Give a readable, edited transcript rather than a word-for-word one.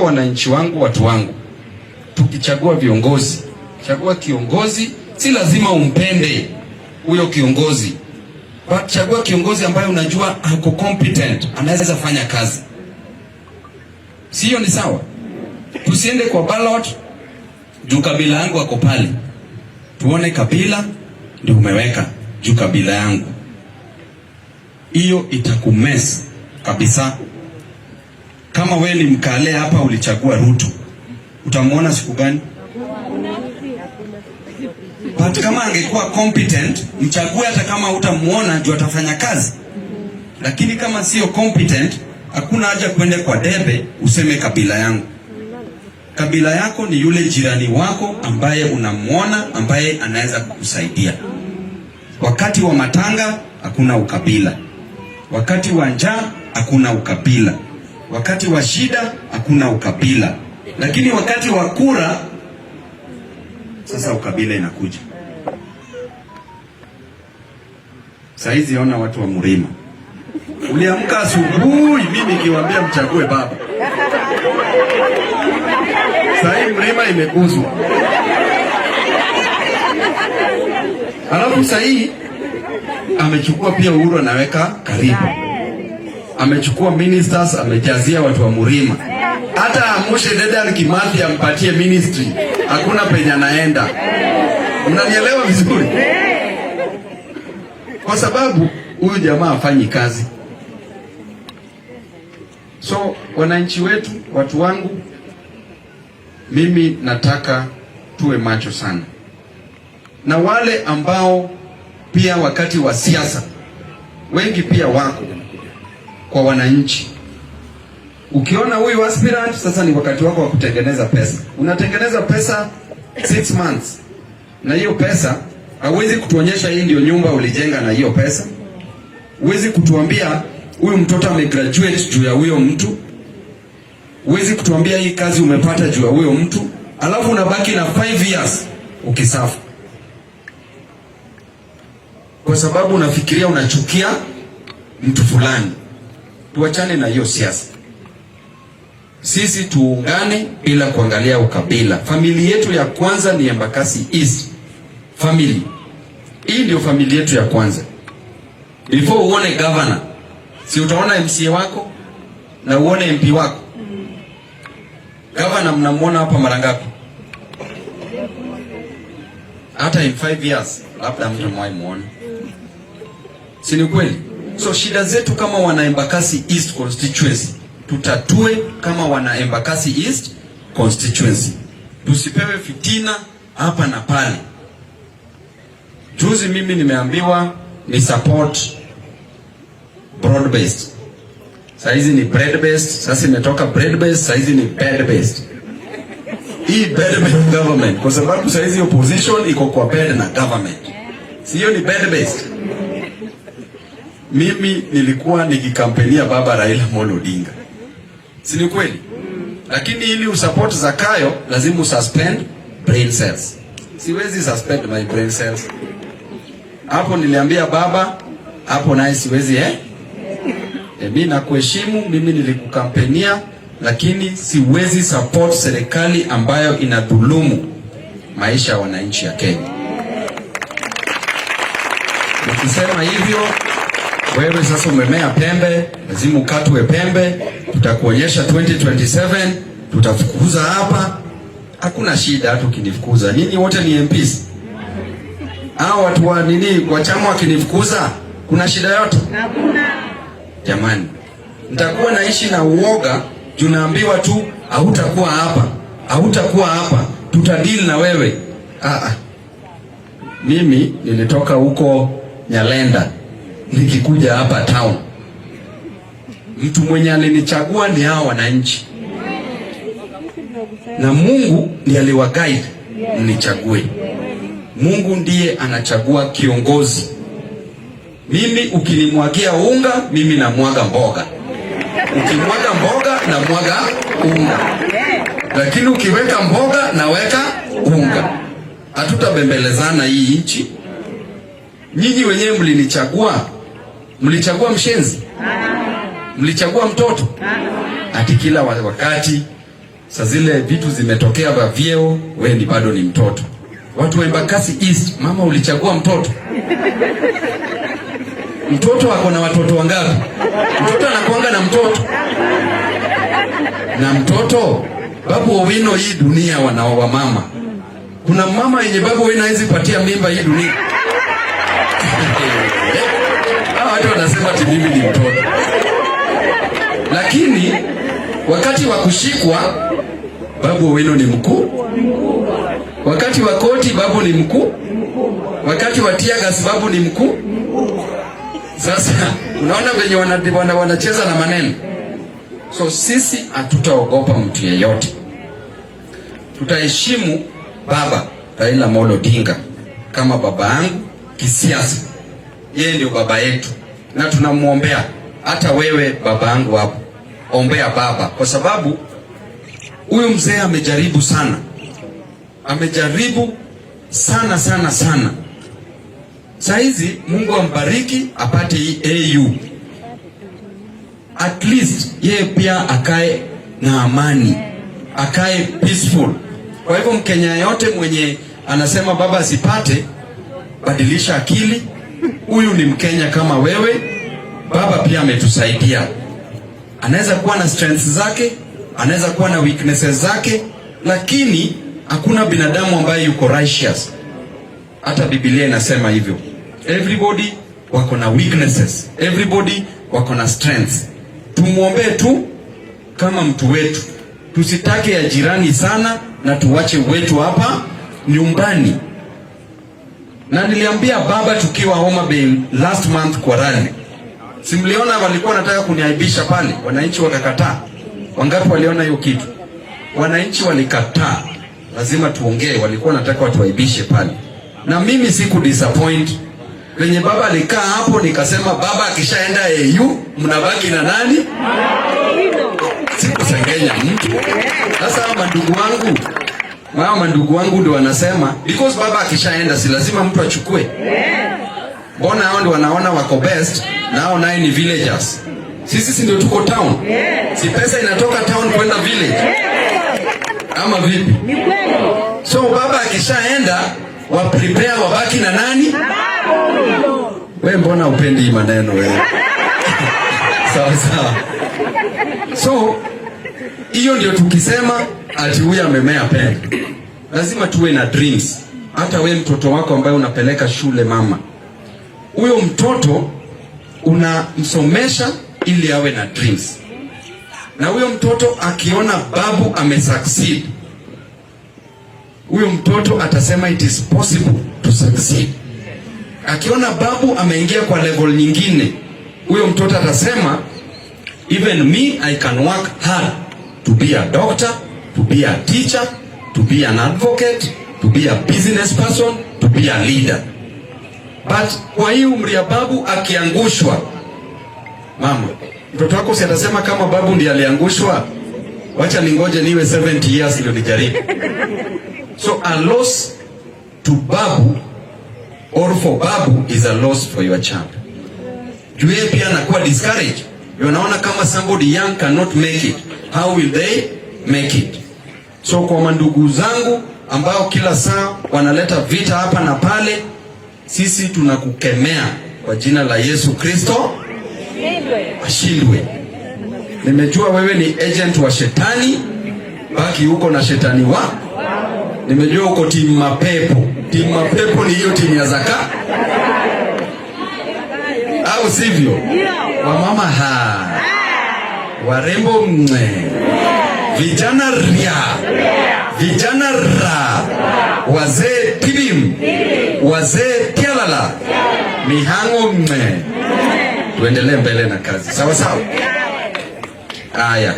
hivyo wananchi wangu, watu wangu, tukichagua viongozi, chagua kiongozi, si lazima umpende huyo kiongozi, but chagua kiongozi ambaye unajua ako competent, anaweza fanya kazi. Sio ni sawa? Tusiende kwa ballot juu kabila yangu ako pale, tuone kabila ndio umeweka juu kabila yangu, hiyo itakumess kabisa. Kama we ni Mkale hapa ulichagua Ruto, utamwona siku gani? But kama angekuwa competent, mchague hata kama utamuona juu atafanya kazi. Lakini kama sio competent, hakuna haja kwenda kwa debe useme kabila yangu. Kabila yako ni yule jirani wako ambaye unamwona, ambaye anaweza kukusaidia. Wakati wa matanga hakuna ukabila, wakati wa njaa hakuna ukabila, wakati wa shida hakuna ukabila, lakini wakati wa kura sasa ukabila inakuja. Saizi ona watu wa Mlima, uliamka asubuhi, mimi nikiwaambia mchague baba, sahii Mlima imeguzwa, alafu sahii amechukua pia Uhuru anaweka karibu, amechukua ministers amejazia watu wa Mlima. Hata amushe Dedan Kimathi ampatie ministry, hakuna penye anaenda. Mnanielewa vizuri? Kwa sababu huyu jamaa hafanyi kazi. So wananchi wetu, watu wangu, mimi nataka tuwe macho sana na wale ambao pia wakati wa siasa wengi pia wako kwa wananchi. Ukiona huyu aspirant sasa, ni wakati wako wa kutengeneza pesa. Unatengeneza pesa 6 months, na hiyo pesa hauwezi kutuonyesha hii ndio nyumba ulijenga na hiyo pesa. Huwezi kutuambia huyu mtoto amegraduate juu ya huyo mtu. Huwezi kutuambia hii kazi umepata juu ya huyo mtu, alafu unabaki na 5 years ukisuffer kwa sababu unafikiria unachukia mtu fulani. Tuachane na hiyo siasa. Sisi tuungane bila kuangalia ukabila. Familia yetu ya kwanza ni Embakasi East family. Hii ndio familia yetu ya kwanza. Before uone governor, si utaona MCA wako na uone MP wako. Governor mnamuona hapa mara ngapi? Hata in 5 years labda mtu mwahi muone, si ni kweli? So shida zetu kama wana Embakasi East constituency tutatue kama wana Embakasi East constituency, tusipewe fitina hapa na pale. Juzi mimi nimeambiwa ni support broad based, saizi ni bread based, sasa imetoka bread based, saizi ni bed based. Hii bed based government, kwa sababu saizi opposition iko kwa bed na government, sio ni bed based. Mimi nilikuwa nikikampenia baba Raila Amolo Odinga, si ni kweli? Lakini ili usupport Zakayo lazima ususpend brain cells. Siwezi suspend my brain cells. Hapo niliambia baba, hapo naye siwezi eh? E, mimi nakuheshimu, mimi nilikukampenia, lakini siwezi support serikali ambayo inadhulumu maisha ya wananchi ya Kenya. Nikisema hivyo, wewe sasa umemea pembe, lazima ukatwe pembe. Tutakuonyesha 2027 tutafukuza hapa, hakuna shida. Hata ukinifukuza, nyinyi wote ni MPs. Hao watu wa nini wa chama wakinifukuza, kuna shida yote? Hakuna. Jamani, nitakuwa naishi na uoga juu naambiwa tu hautakuwa hapa, hautakuwa hapa, tutadeal na wewe. Ah, ah. Mimi nilitoka huko Nyalenda nikikuja hapa town, mtu mwenye alinichagua ni hao wananchi, na Mungu ndiye aliwaguide mnichague. Mungu ndiye anachagua kiongozi. Mimi ukinimwagia unga, mimi namwaga mboga. Ukimwaga mboga, namwaga unga, lakini ukiweka mboga, naweka unga. Hatutabembelezana hii nchi. Nyinyi wenyewe mlinichagua, mlichagua mshenzi, mlichagua mtoto ati kila wakati Sa zile vitu zimetokea vya vyeo, we ni bado ni mtoto. Watu wa Embakasi East, mama, ulichagua mtoto. Mtoto ako na watoto wangapi? Mtoto anakuanga na mtoto na mtoto. Babu Owino, hii dunia wana wa mama. Kuna mama yenye Babu Owino hawezi patia mimba hii dunia. Hawa watu wanasema ati mimi ni mtoto, lakini wakati wa kushikwa Babu Owino ni mkuu, wakati wa koti babu ni mkuu, wakati wa teargas babu ni mkuu. Sasa unaona venye wanacheza na maneno. So sisi hatutaogopa mtu yeyote, tutaheshimu baba Raila Amolo Odinga kama baba yangu kisiasa. Yeye ndio baba yetu na tunamwombea. Hata wewe baba yangu hapo, ombea baba, kwa sababu huyu mzee amejaribu sana, amejaribu sana sana sana. Saa hizi Mungu ambariki apate hii AU, at least yeye pia akae na amani, akae peaceful. Kwa hivyo Mkenya yote mwenye anasema baba asipate, badilisha akili. Huyu ni Mkenya kama wewe. Baba pia ametusaidia, anaweza kuwa na strengths zake, anaweza kuwa na weaknesses zake, lakini hakuna binadamu ambaye yuko righteous. Hata Biblia inasema hivyo. Everybody wako na weaknesses, everybody wako na strengths. Tumwombee tu kama mtu wetu, tusitake ya jirani sana na tuwache wetu hapa nyumbani. Na niliambia baba tukiwa Homa Bay last month kwa rally, si mliona walikuwa wanataka kuniaibisha pale, wananchi wakakataa. Wangapi waliona hiyo kitu? Wananchi walikataa, lazima tuongee. Walikuwa wanataka watuaibishe pale, na mimi siku disappoint. Venye baba alikaa hapo, nikasema baba akishaenda AU mnabaki na nani? Sikusengenya mtu. Sasa hao mandugu wangu ndio wanasema because baba akishaenda si lazima mtu achukue. Mbona hao ndio wanaona wako best na hao naye ni villagers. Sisi si ndio tuko town? Si pesa inatoka town kwenda village? Ama vipi? So baba akishaenda wa prepare wabaki na nani? We mbona upendi hii maneno wewe? Sawa sawa. So hiyo ndio tukisema ati huyu amemea pembe. Lazima tuwe na dreams. Hata we mtoto wako ambaye unapeleka shule, mama, huyo mtoto unamsomesha ili awe na dreams, na huyo mtoto akiona babu amesucceed, huyo mtoto atasema it is possible to succeed. Akiona babu ameingia kwa level nyingine, huyo mtoto atasema even me, I can work hard to be a doctor, to be a teacher, to be an advocate, to be a business person, to be a leader. But kwa hii umri ya babu akiangushwa, mama, mtoto wako si atasema kama babu ndiye aliangushwa, wacha ningoje niwe 70 years ndio nijaribu. So a loss to babu or for babu is a loss for your child. Juu yeye pia anakuwa discouraged. Unaona kama somebody young cannot make it, how will they make it? So kwa mandugu zangu ambao kila saa wanaleta vita hapa na pale, sisi tunakukemea kwa jina la Yesu Kristo, ashindwe. Nimejua wewe ni agent wa shetani, baki huko na shetani wa. Nimejua uko timu mapepo. Timu mapepo ni hiyo timu ya zaka, au sivyo? Wamama ha, warembo mwe, vijana ria, vijana ra, wazee tibim, wazee tialala, mihango mwe. Tuendelee mbele na kazi, sawa sawa. Haya.